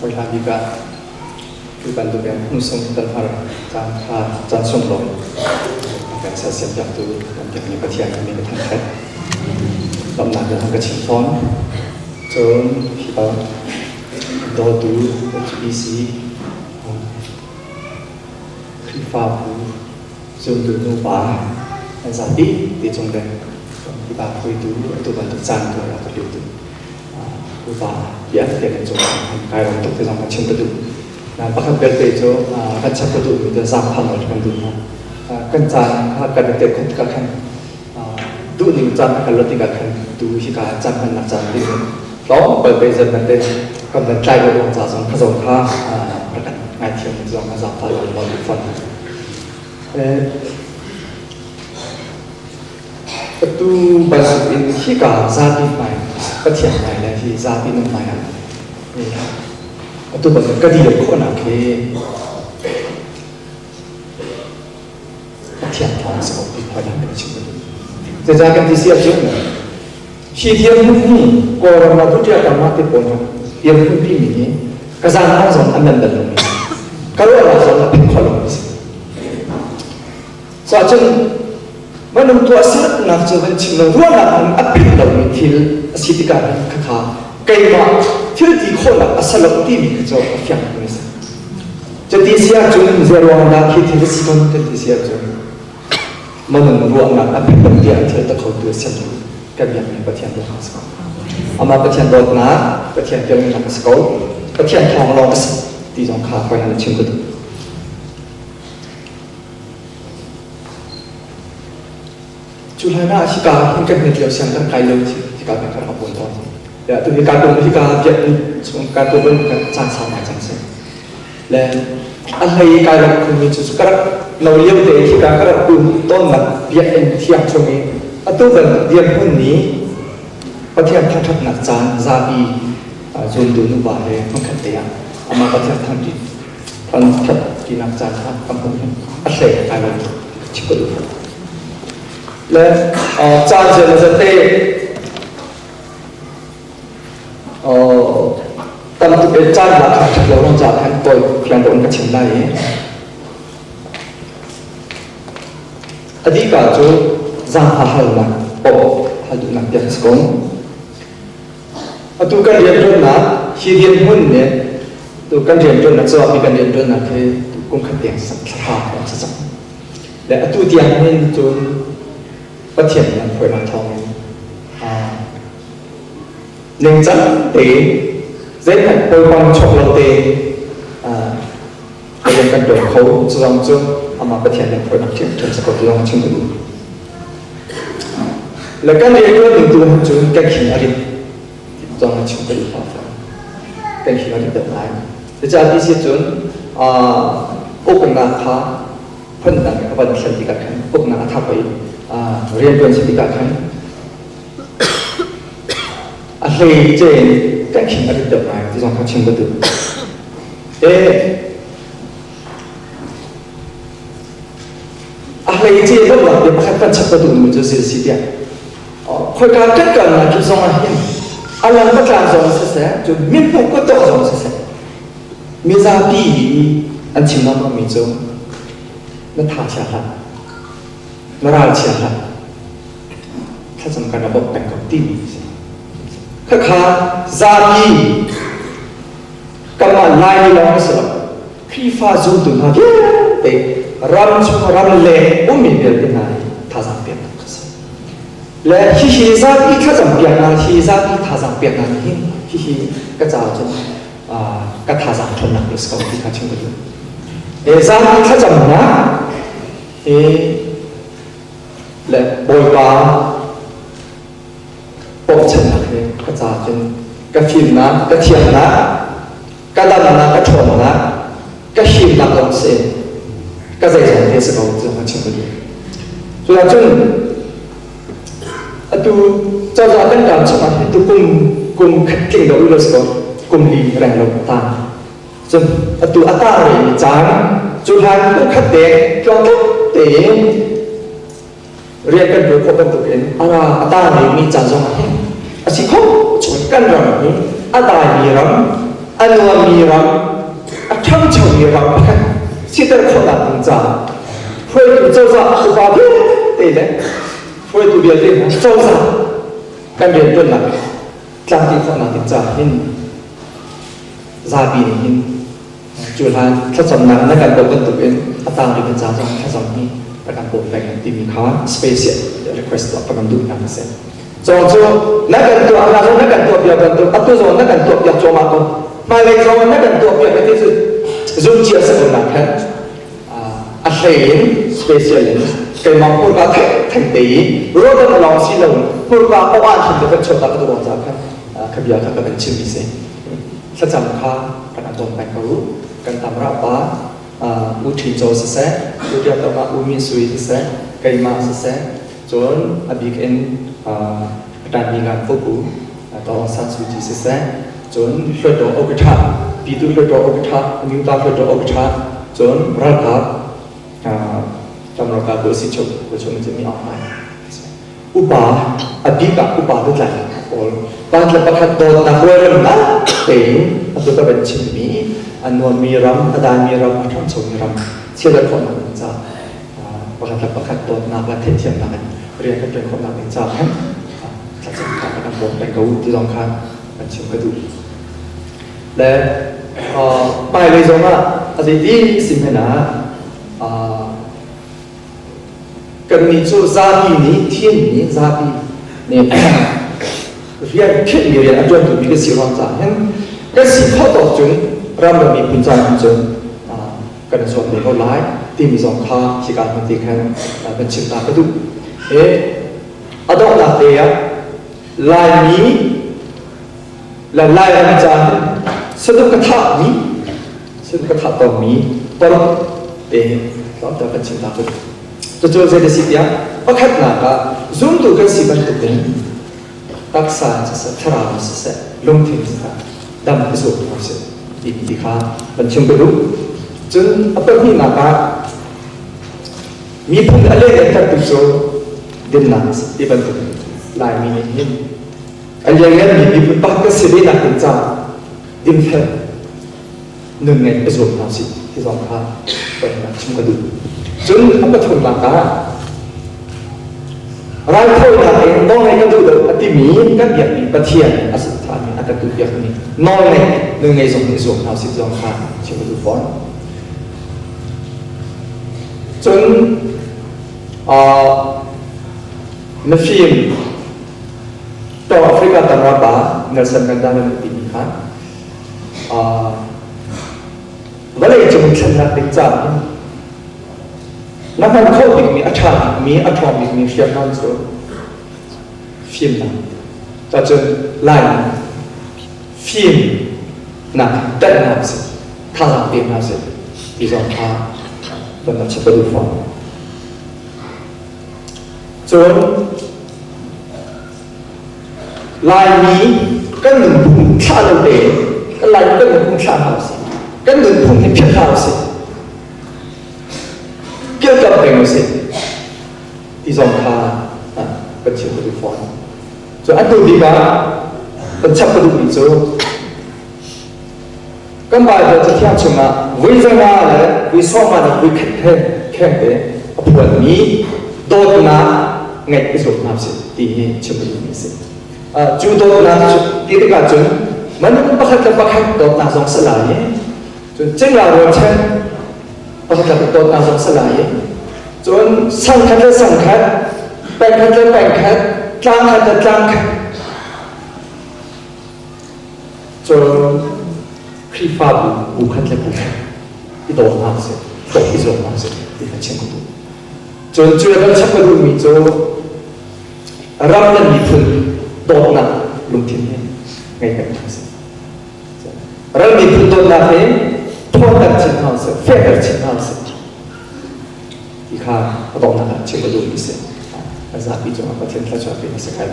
Hawi hlan bik ah tu bantuk in hmuhsung tonhar caan kha caan sunglawi a kan sersiam piaktu kan biakmi Pathian hi min ka thangṭhat. Lawmhnak bia ka chim fawn. Cun hi bang dawtu HBC Khrihfabu zumtu nupa an zapi ti cung le hi ba hruaitu atu bantuk caan tu rak ka petu upa bia te kan cung kai rom tuk te zong kan chim ka duh. Pakhat belte cu kan chap ka duh mi cu zaangfah nawl kan duh hna. Kan caan kha kan i tel khawh tikah khan duhning caan a kal lo tikah khan tu hika caan hmannak caan ding in tlawmpal te zan te kan van tlai lo ruang ca zong kha zong kha rak kan ngaithiam zong kha zaangfah nawl nawl duh fawn. Atu bantuk in hika zapi hmai Pathian hmai le hi zapi nan hmai ah atu bantuk ka dir khawhnak hi Pathian thawng si ko ti khawhnak kan chim ka duh. Zeicah kan ti si ahcun hi dirhmun hi Kawlram ah Duterte mah te pawl dirhmun pi mi hi ka zaangfang zong an nan bal lomi ka ruahnak zong a phin kho lomi si. Cuahcun minung tuahsernak cu van chim lo ruahnak in a pin lomi thil a si tikah hin khakha keimah thil ti khawhnak a si lo timi kha cu a fiang mi a si. Cuti si ahcun zei ruang dah khi thil a si ton kan ti si ahcun minung ruahnak a pin lo tiah thil ta khotu a si lo kan biakmi Pathian dawtnak a si ko. Amah Pathian dawtnak, Pathian kelnak a si ko. Pathian thawng lawng a si ti zong kha hoi han chim ka duh. Cu hlan ah hika hin kan hmet lio siang kan kai lo hika kan rak buan tawn. Ya tu hika tum hika biak chung ka tu ban kan caan sau ngai cang si. Le a hlei kai rak khun mi cu ka rak lo lio te hika ka rak um tawn nak biak in thiang chung i atu ban diam hun ni Pathian thangṭhatnak caan zapi zultu nuva he hmunkhat te ah amah Pathian thangṭi thangṭhat tinak caan kha kan hmuh hin a hlei ai lo chim ka duh. Le caan zeimawzat te tam tuk e caan la kha ṭhat lo rong ca khan tawi fiang deuh in ka chim lai i Adika cu zaangfah halnak bawmh hal duhnak bia si ko. Atu kan rianṭuannak hi rian hmun nih tu kan rianṭuannak cawi kan rianṭuannak hi kum khat tiang thla a si cang. Le atu tiang hin cun Pathian nih an hruainak thawngin ningcang tein zeihmanh poipang chok lo tein rian kan ṭuan kho. Cu zong cu amah Pathian nih hruainak ṭhiamṭhiam si ko ti zong a chim ka duh. Le kan rianṭuan ning tu han cun kan khing a rit zong a chim ka duh pah fawn. Kan khing a rit deuh ngai. Cucaah ti si cun uknak kha phundang a van thlen tikah khan uknak a thap i rianṭuan si tikah khan a hlei cein kan khing a rit deuh ngai ti zong kha chim ka duh. A hleice lawmhnak bia pakhat kan chap ka duhmi cu zei si tiah khoika kan kalnak kip zong ah hin a lam ka tlang zong siseh cun mihmuh ka tuah zong siseh mizapi an chim lengmangmi cu na tha chia hlah na ral chia hlah thlacam kan ra bawmh peng ko timi si khakha zapi Kanmah Laimi lawng a si lo. Khrihfa zumtu hna vialte ram chung ram leng ummi vialte hna hi thazaang peknak a si. Le hihi zapi thlacam piaknak hi zapi thazaang peknak nih hin hihi ka caah cun ka thazaang ṭhawnnak a si ko ti kha chim ka duh. Zapi thlacamnak hi le Bawipa bochannak he ka ca cun ka fimnak, ka thiamnak, ka damnak, ka ṭhawnnak, ka himnak lawng si ka zeizong te si ko ti zong chim ka duh. Cuah cun atu cozah kan ram chungah hin tu kum kum khat tling do lo si ko kum li reng lo ta cun atu a ta remi caan cu hlan kum khat te tluang tein rian kan tuan khawh bantukin a ra a ta mi caan zong ah hin a si kho chung kan ram hi a daimi ram. A nuammi ram, a ṭhangchomi ram pakhat siter khawhnak ding caah hruaitu cozah upa vialte le hruaitu vialte hna cozah kan rianṭuannak tlangti khawhnak ding caah hin zapi nih hin cu hlan thlacamnak na kan bawmh bantukin a tang rih ca zong thlacam hi rak kan bawm peng timi kha special request tuah ka kan duhnak a si. Cawng cu na kan tuah hna na kan tuah piak bantuk atu zong na kan tuah piak cuahmah ko. Hmailei zong na kan tuah piak ti cu zumcia sa ko nak khan a hlei in special in keimah hmurka theng te i ruahdan lawng si lo hmurka aw an hin kan chawta ka duh ca khan ka bia kha ka kan chim mi si. Thlacam kha kan an bawm peng ko u. Kan tam ra pa U Ṭhin Caw siseh, U Biak ah U Min Sui siseh, keimah siseh, cun a bik in a ṭanmi ngan Foku Daw Aung San Suu Kyi siseh, cun Hluttaw Okatha, Pitu Hluttaw Okatha, Amyota Hluttaw Okatha, cun ralkap ram ralkap bu a si chuk, bu chung in mi Aung Hlaing. Upa a bik ah upa lutlai pawl pa le pakhat dawtnak rualremnak tein atu ka van chimmi a nuammi ram a daimi ram a ṭhangchomi ram chiat khawhnak ding caah pakhat le pakhat dawtnak le theihthiamnak in rian kan ṭuan khawhnak ding caah khan thlacam kha kan bawm peng ko ti zong kha kan chim ka duh. Le hmailei zong ah a zeiti si hmanh ah Kannih cu zapi nih thimmi zapi nih rian khinh rian a ṭuantu mi kan si ruang caah hin kan si khawh tawk cun ram le miphun caah hin cun kan i zuam ve ko lai timi zong kha hika hmun te khan kan chim ta ka duh. E a donghnak te ah Laimi le Lairam caah hin saduh ka thahmi Sun ka thah tawnmi paruk te tlawmte kan chim ta kun. Cucu zei a si tiah pakhatnak ah zumtu kan si bantukin taksa in siseh, thlarau in siseh, lungthin siseh, dam i zuam hna usih timi ti kha kan chim ka duh. Cun a pahnihnak ah miphun a lehlettertu cu dinnak a si ti bantuk Laimi nih hin a liannganmi miphun pakhat kan si ve nak ding caah dinfel nun ngeih a zuam hna sih ti zong kha pehnak chim ka duh. Cun a pathumnak ah raithawinak in nawlngeih ka duh lo a timi kan biakmi Pathian a santthami a kan duhpiakmi nawlngeih nun ngei zong nih zuam hna sih ti zong kha chim ka duh fawn. Cun mifim Tawng Africa tangah pa Nelson Mandela nih timi kha Vawleicung thlennak ding caah hin na hman khawh bikmi, a ṭha bikmi, a ṭhawng bikmi hriamnam cu fimnak. Cacun Laimi fimnak ṭanh hna usih, thazaang pe hna usih ti zong kha kan rak chap ka duh fawn. Cun Laimi kan nunphung thlah lo tein kan Laimi kan nunphung thlah hna usih. Kan nunphung hi philh hna usih. Kilkamh peng usih. Ti zong kha kan chim ka duh fawn. Cu atu bik ah kan chap ka duhmi cu kan Baibal Cathiang chungah vui 500 le vui 50 le vui khat he khengte a phuanmi dawtnak ngeih i zuam hna usih ti hi chim ka duhmi a si. Cu dawtnak cu ti tikah cun minung pakhat le pakhat dawtnak zong si lai i cun cingla rualchan pakhat le dawtnak zong si lai i cun sangkhat le sangkhat pengkhat le pengkhat tlangkhat le tlangkhat Cun Khrihfabu bu khat le bu khat i daw hna usih, dawt i zuam hna usih ti kha chim ka duh. Cun cu le kan chap ka duhmi cu ram le miphun dawtnak lungthin hi ngei peng hna usih. Ram miphun dawtnak hi ṭhawnter chin hna usih, fehter chin hna usih ti kha a donghnak ah chim ka duhmi si. A zapi cungah Pathian thluachuah pe na si kai.